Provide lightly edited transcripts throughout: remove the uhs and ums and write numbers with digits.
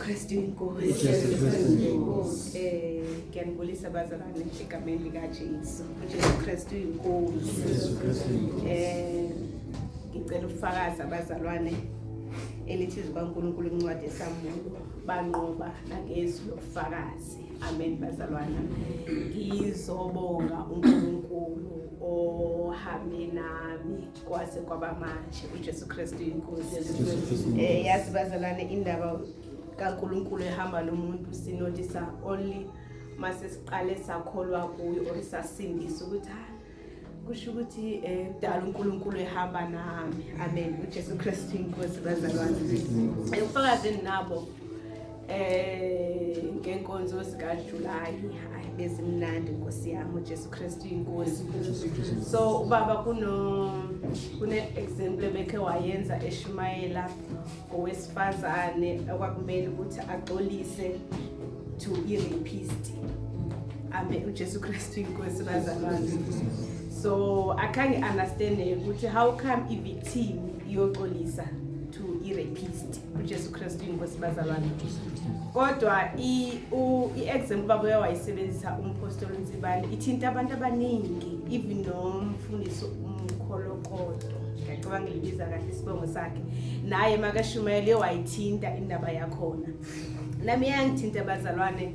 Kristu inkosi. Jesu Kristu inkosi. Ngiyanibulisa bazalwane egameni lika Jesu. Jesu Kristu inkosi. Jesu Kristu inkosi. Ngicela ukufakaza abazalwane elithi izwi kaNkulunkulu incwadi esamulo banqoba nangezwi lobufakazi. Amen bazalwana. Ngizobonga uNkulunkulu ohambe nami kwaze kwaba manje. UJesu Kristu inkosi. Jesu Kristu. Yazi bazalwane, indaba kaNkulunkulu ehamba nomuntu sinothisa only mase siqale sakholwa kuyo or sasindisa ukuthi ha kusho ukuthi kudala uNkulunkulu ehamba nami. Amen. UJesu Kristu inkosi bazalwane. Ubufakazi nabo ngenkonzo zika July, hayi bezimnandi Nkosi yami. uJesu Kristu inkosi. So ubaba kune example ebekhe wayenza eshumayela ngowesifazane okwakumele ukuthi axolise to i-rapist. Amen. uJesu Kristu inkosi bazalwane. So akhange understand ukuthi how come i-victim iyoxolisa to i-rapist. uJesu Kristu inkosi bazalwane. Kodwa i-example baba wayisebenzisa umpostoli Nsibane ithinta abantu abaningi, even nomfundisi umkholokoto, ngiyacabanga ngilibiza kahle isibongo sakhe, naye makashumayele wayithinta indaba yakhona. Nami iyangithinta bazalwane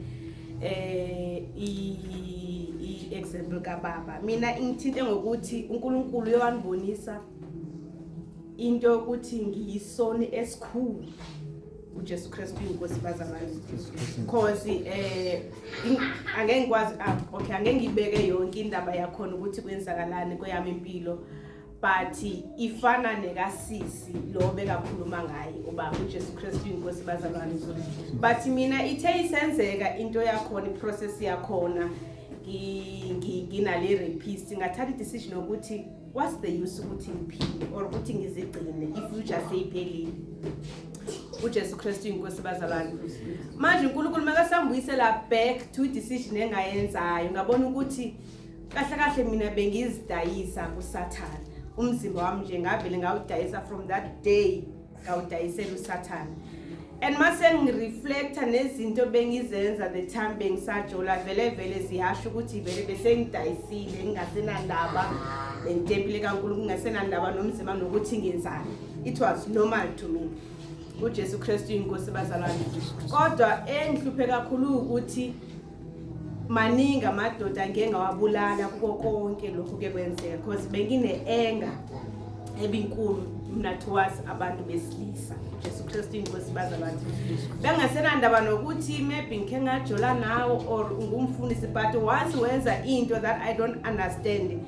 i-example kababa. Mina ingithinte ngokuthi uNkulunkulu uyowanibonisa into yokuthi ngiyisoni esikhulu. uJesu Kristu inkosi bazalwane. Cause angeke ngikwazi, okay, angeke ngibeke yonke indaba yakhona ukuthi kwenzakalani kweyami impilo, but ifana nekasisi lo bekakhuluma ngaye ubaba. uJesu Kristu inkosi bazalwane. But mina ithe isenzeka into yakhona, iprocess yakhona, nginale rapist, ngathatha i-decision yokuthi what's the use ukuthi ngiphile or ukuthi ngizigcine, i-future seyiphelile. uJesu Kristu inkosi bazalwane. Manje uNkulunkulu makasambuyisela back to decision engayenzayo, ngabona ukuthi kahle kahle mina bengizidayisa kuSathana. Umzimba wami nje ngavele ngawudayisa from that day, ngawudayisela uSathana. And mase ngireflecta nezinto bengizenza the time bengisajola, vele vele ziyasho ukuthi vele bese ngidayisile, ngingasenandaba nentempile kaNkulunkulu, ngingasenandaba nomzimba nokuthi ngenzani. It was normal to me. uJesu Kristu inkosi bazalwane. Kodwa engihluphe kakhulu ukuthi maningi amadoda ngeke ngawabulala kuko konke lokhu ke kwenzeka, because bengine anger ebinkulu mina towards abantu besilisa. Jesu Kristu inkosi bazalwane. Bengasenandaba nokuthi maybe ngikhe ngajola nawo or ungumfundisi, but once wenza into that I don't understand,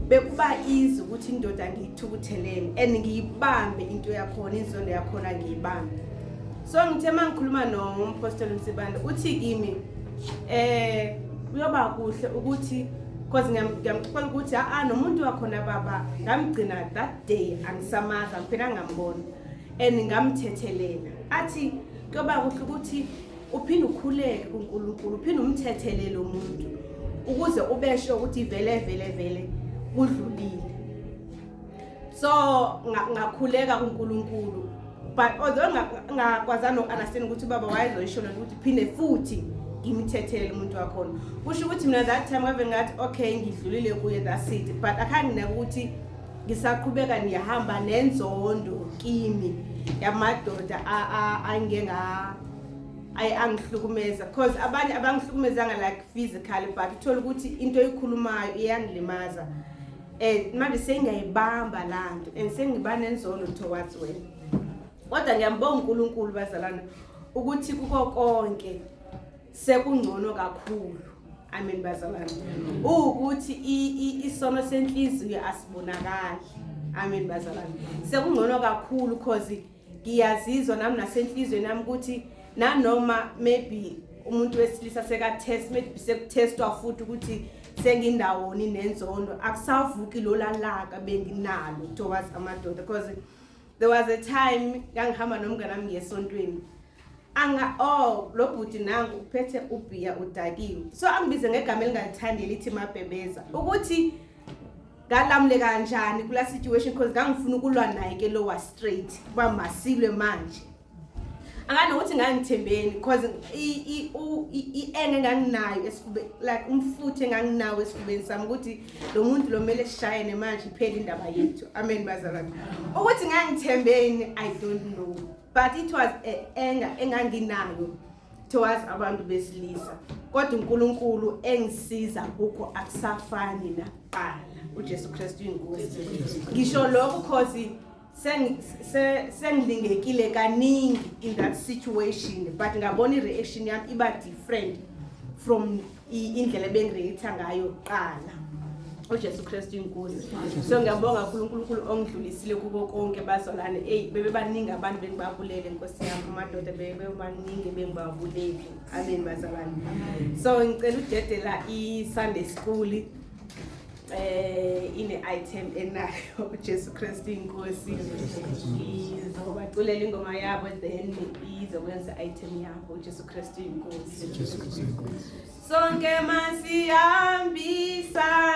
bekuba easy ukuthi indoda ngiyithukuthelele and ngiyibambe into yakhona, inzondo yakhona ngiyibambe. So ngithe mangikhuluma nompostoli Msibande, uthi kimi kuyoba kuhle ukuthi, because ngiyamxoxela ukuthi a nomuntu wakhona baba ngamgcina that day angisamazi, angiphela ngambona and ngamthethelela. Athi kuyoba kuhle ukuthi uphinde ukhuleke kuNkulunkulu, uphinde umthethelele umuntu ukuze ubesho ukuthi vele vele vele kudlulile. So ngakhuleka kuNkulunkulu, but although ngakwazana no-understand ukuthi ubaba wayezoyisho lento ukuthi phinde futhi ngimthethelele umuntu wakhona, kusho ukuthi mina that time ngave ngathi okay, ngidlulile kuye, that's it. But akhange nginake ukuthi ngisaqhubeka ngiyahamba nenzondo kimi yamadoda angike nga ayi angihlukumeza, because abanye abangihlukumezanga like physically, but uthola ukuthi into oyikhulumayo iyangilimaza. Manje sengiyayibamba lanto and sengiba nenzondo towards wena. Kodwa ngiyambonga uNkulunkulu bazalwane ukuthi kuko konke sekungcono kakhulu. Amen bazalwane. Ukuthi isono senhliziyo asibonakali. Amen bazalwane. Sekungcono kakhulu cause ngiyazizwa nami nasenhliziyweni nami ukuthi nanoma maybe umuntu wesilisa seka test, maybe sekutestwa futhi ukuthi sengindawoni nenzondo, akusavuki lolalaka benginalo towards amadoda. Because there was a time ngangihamba nomngane wami ngesontweni, anga oh, lo bhuti nangu uphethe ubhiya, udakiwe. So angibize ngegama elingalithandeli lithi mabhebeza, ukuthi ngalamule kanjani kula situation, because ngangifuna ukulwa naye ke lo wa straight kuba masilwe manje. Akanokuthi ngangithembeni because i-anger enganginayo esifubeni, like umfutho enganginawo esifubeni sami ukuthi lo muntu lo mele sishayene manje iphele indaba yethu. Amen bazalwane. Ukuthi ngangithembeni, I don't know, but it was a anger enganginayo towards abantu besilisa, kodwa uNkulunkulu engisiza kukho akusafani nakuqala. UJesu Kristu inkosi. Ngisho lokho cause sengilingekile kaningi in that situation, but ngabona i-reaction yami iba different from indlela ebengireacta ngayo kuqala. UJesu Kristu inkosi. So ngiyabonga kakhulu uNkulunkulu ongidlulisile kuko konke bazalwane. Ey, bebebaningi abantu bengibabulele, nkosi yami, amadoda bebebaningi bengibabulele. Amen bazalwane. So ngicela udedela i-Sunday school ine item enayo. uJesu Kristu inkosi. Izobaculela ingoma yabo, then izokwenza item yabo. uJesu Kristu inkosi. Jesu Kristu inkosi. Sonke masihambisane.